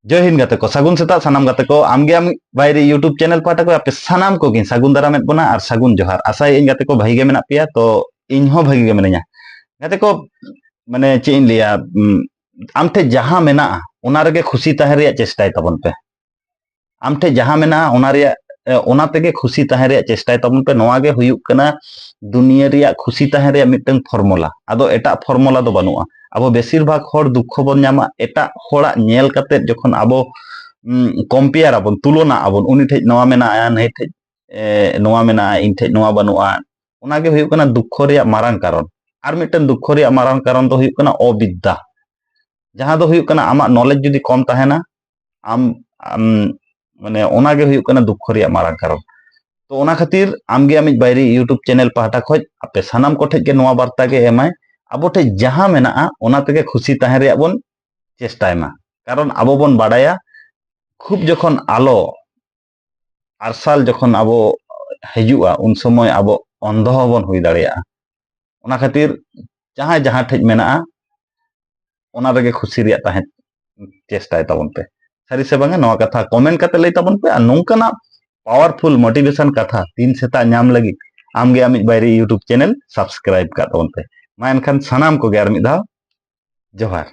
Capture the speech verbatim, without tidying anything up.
ᱡᱚᱭ ᱦᱤᱱᱫ ᱜᱟᱛᱮ ᱠᱚ, ᱥᱟᱹᱜᱩᱱ ᱥᱮᱛᱟᱜ ᱥᱟᱱᱟᱢ ᱜᱟᱛᱮ ᱠᱚ᱾ ᱟᱢᱜᱮ ᱟᱢ ᱵᱟᱭᱨᱤ YouTube ᱪᱮᱱᱮᱞ ᱯᱟᱦᱴᱟ ᱠᱷᱚᱱ ᱟᱯᱮ ᱥᱟᱱᱟᱢ ᱠᱚᱜᱮᱧ ᱥᱟᱹᱜᱩᱱ ᱫᱟᱨᱟᱢᱮᱫ ᱵᱚᱱᱟ ᱟᱨ ᱥᱟᱹᱜᱩᱱ ᱡᱚᱦᱟᱨ᱾ ᱟᱥᱟᱭᱟᱹᱧ ᱜᱟᱛᱮ ᱠᱚ ᱵᱷᱟᱹᱜᱤ ᱜᱮ ᱢᱮᱱᱟᱜ ᱯᱮᱭᱟ, ᱛᱚ ᱤᱧ ᱦᱚᱸ ᱵᱷᱟᱹᱜᱤ ᱜᱮ ᱢᱤᱱᱟᱹᱧᱟ᱾ ᱜᱟᱛᱮ ᱠᱚ, ᱢᱟᱱᱮ ᱪᱮᱫ ᱤᱧ ᱞᱟᱹᱭᱟ, ᱩᱢ, ᱟᱢ ᱴᱷᱮᱱ ᱡᱟᱦᱟᱸ ᱢᱮᱱᱟᱜᱼᱟ ᱚᱱᱟ ᱨᱮᱜᱮ ᱠᱷᱩᱥᱤ ᱛᱟᱦᱮᱸ ᱨᱮᱭᱟᱜ ᱪᱮᱥᱴᱟᱭ ᱛᱟᱵᱚᱱ ᱯᱮ᱾ ᱟᱢ ᱴᱷᱮᱱ ᱡᱟᱦᱟᱸ ᱢᱮᱱᱟᱜᱼᱟ ᱚᱱᱟ ᱨᱮᱭᱟᱜ, ᱮ, ᱚᱱᱟ ᱛᱮᱜᱮ ᱠᱷᱩᱥᱤ ᱛᱟᱦᱮᱸ ᱨᱮᱭᱟᱜ ᱪᱮᱥᱴᱟᱭ ᱛᱟᱵᱚᱱ ᱯᱮ᱾ ᱱᱚᱣᱟ ᱜᱮ ᱦᱩᱭᱩᱜ ᱠᱟᱱᱟ ᱫᱩᱱᱤᱭᱟᱹ ᱨᱮᱭᱟᱜ ᱠᱷᱩᱥᱤ ᱛᱟᱦᱮᱸ ᱨᱮᱭᱟᱜ ᱢᱤᱫᱴᱟᱝ ᱯᱷᱚᱨᱢᱩᱞᱟ᱾ ᱟᱫᱚ ᱮᱴᱟᱜ ᱯᱷᱚᱨᱢᱩᱞᱟ ᱫᱚ ᱵᱟᱹᱱᱩᱜᱼᱟ᱾ ᱟᱵᱚ ᱵᱮᱥᱤᱨ ᱵᱷᱟᱜᱽ ᱦᱚᱲ ᱫᱩᱠᱠᱷᱚ ᱵᱚᱱ ᱧᱟᱢᱟ ᱮᱴᱟᱜ ᱦᱚᱲᱟᱜ ᱧᱮᱞ ᱠᱟᱛᱮᱫ᱾ ᱡᱚᱠᱷᱚᱱ ᱟᱵᱚ ᱠᱚᱢᱯᱮᱭᱟᱨ ᱟᱵᱚᱱ, ᱛᱩᱞᱚᱱᱟ ᱟᱵᱚᱱ, ᱩᱱᱤ ᱴᱷᱮᱡ ᱱᱚᱣᱟ ᱢᱮᱱᱟᱜᱼᱟ, ᱱᱟᱹᱭ ᱴᱷᱮᱡ ᱮ, ᱱᱚᱣᱟ ᱢᱮᱱᱟᱜᱼᱟ, ᱤᱧ ᱴᱷᱮᱡ ᱱᱚᱣᱟ ᱵᱟᱹᱱᱩᱜᱼᱟ, ᱚᱱᱟ ᱜᱮ ᱦᱩᱭᱩᱜ ᱠᱟᱱᱟ ᱫᱩᱠᱠᱷᱚ ᱨᱮᱭᱟᱜ ᱢᱟᱨᱟᱝ ᱠᱟᱨᱚᱱ᱾ ᱟᱨ ᱢᱤᱫᱴᱮᱱ ᱫᱩᱠᱠᱷᱚ ᱨᱮᱭᱟᱜ ᱢᱟᱨᱟᱝ ᱠᱟᱨᱚᱱ ᱫᱚ ᱦᱩᱭᱩᱜ ᱠᱟᱱᱟ ᱚᱵᱤᱫᱽᱫᱟ, ᱡᱟᱦᱟᱸ ᱫᱚ ᱦᱩᱭᱩᱜ ᱠᱟᱱᱟ ᱟᱢᱟᱜ ᱱᱚᱞᱮᱡᱽ ᱡᱩᱫᱤ ᱠᱚᱢ ᱛᱟᱦᱮᱱᱟ, ᱟᱢ, ᱟᱢ, ᱢᱟᱱᱮ ᱚᱱᱟ ᱜᱮ ᱦᱩᱭᱩᱜ ᱠᱟᱱᱟ ᱫᱩᱠᱠᱷᱚ ᱨᱮᱭᱟᱜ ᱢᱟᱨᱟᱝ ᱠᱟᱨᱚᱱ᱾ ᱛᱚ ᱚᱱᱟ ᱠᱷᱟᱹᱛᱤᱨ ᱟᱢᱜᱮ ᱟᱢᱤᱡ ᱵᱟᱭᱨᱤ YouTube ᱪᱮᱱᱮᱞ ᱯᱟᱦᱴᱟ ᱠᱷᱚᱡ ᱟᱯᱮ ᱥᱟᱱᱟᱢ ᱠᱚᱴᱷᱮᱡ ᱜᱮ ᱱᱚᱣᱟ ᱵᱟᱨᱛᱟ ᱜᱮ ᱮᱢᱟᱭ, ᱟᱵᱚ ᱴᱷᱮᱡ ᱡᱟᱦᱟᱸ ᱢᱮᱱᱟᱜᱼᱟ ᱚᱱᱟ ᱛᱮᱜᱮ ᱠᱷᱩᱥᱤ ᱛᱟᱦᱮᱸ ᱨᱮᱭᱟᱜ ᱵᱚᱱ ᱪᱮᱥᱴᱟᱭ ᱢᱟ᱾ ᱠᱟᱨᱚᱱ ᱟᱵᱚ ᱵᱚᱱ ᱵᱟᱰᱟᱭᱟ ᱠᱷᱩᱵ ᱡᱚᱠᱷᱚᱱ ᱟᱞᱚ ᱟᱨᱥᱟᱞ ᱡᱚᱠᱷᱚᱱ ᱟᱵᱚ ᱦᱤᱡᱩᱜᱼᱟ ᱩᱱ ᱥᱚᱢᱚᱭ ᱟᱵᱚ ᱚᱱᱫᱷᱚ ᱦᱚᱸᱵᱚᱱ ᱦᱩᱭ ᱫᱟᱲᱮᱭᱟᱜᱼᱟ᱾ ᱚᱱᱟ ᱠᱷᱟᱹᱛᱤᱨ ᱡᱟᱦᱟᱸᱭ ᱡᱟᱦᱟᱸ ᱴᱷᱮᱡ ᱢᱮᱱᱟᱜᱼᱟ ᱚᱱᱟ ᱨᱮᱜᱮ ᱠᱷᱩᱥᱤ ᱨᱮᱭᱟᱜ ᱛᱟᱦᱮᱸ ᱪᱮᱥᱴᱟᱭ ᱛᱟᱵᱚᱱ ᱯᱮ᱾ ᱥᱟᱹᱨᱤ ᱥᱮ ᱵᱟᱝᱟ ᱱᱚᱣᱟ ᱠᱟᱛᱷᱟ ᱠᱚᱢᱮᱱᱴ ᱠᱟᱛᱮ ᱞᱟᱹᱭ ᱛᱟᱵᱚᱱ ᱯᱮ᱾ ᱟᱨ ᱱᱚᱝᱠᱟᱱᱟᱜ ᱯᱟᱣᱟᱨᱯᱷᱩᱞ ᱢᱳᱴᱤᱵᱷᱮᱥᱚᱱ ᱠᱟᱛᱷᱟ ᱛᱤᱱ ᱥᱮᱛᱟᱜ ᱧᱟᱢ ᱞᱟᱹᱜᱤᱫ ᱟᱢᱜᱮ ᱟᱢᱤᱡ ᱵᱟᱭᱨᱤ YouTube ᱪᱮᱱᱮᱞ ᱥᱟᱵᱥᱠᱨᱟᱭᱤᱵ ᱠᱟᱜ ᱛᱟᱵᱚᱱ ᱯᱮ᱾ ᱢᱟ ᱮᱱᱠᱷᱟᱱ ᱥᱟᱱᱟᱢ ᱠᱚᱜᱮ ᱟᱨ ᱢᱤᱫ ᱫᱷᱟᱣ ᱡᱚᱦᱟᱨ᱾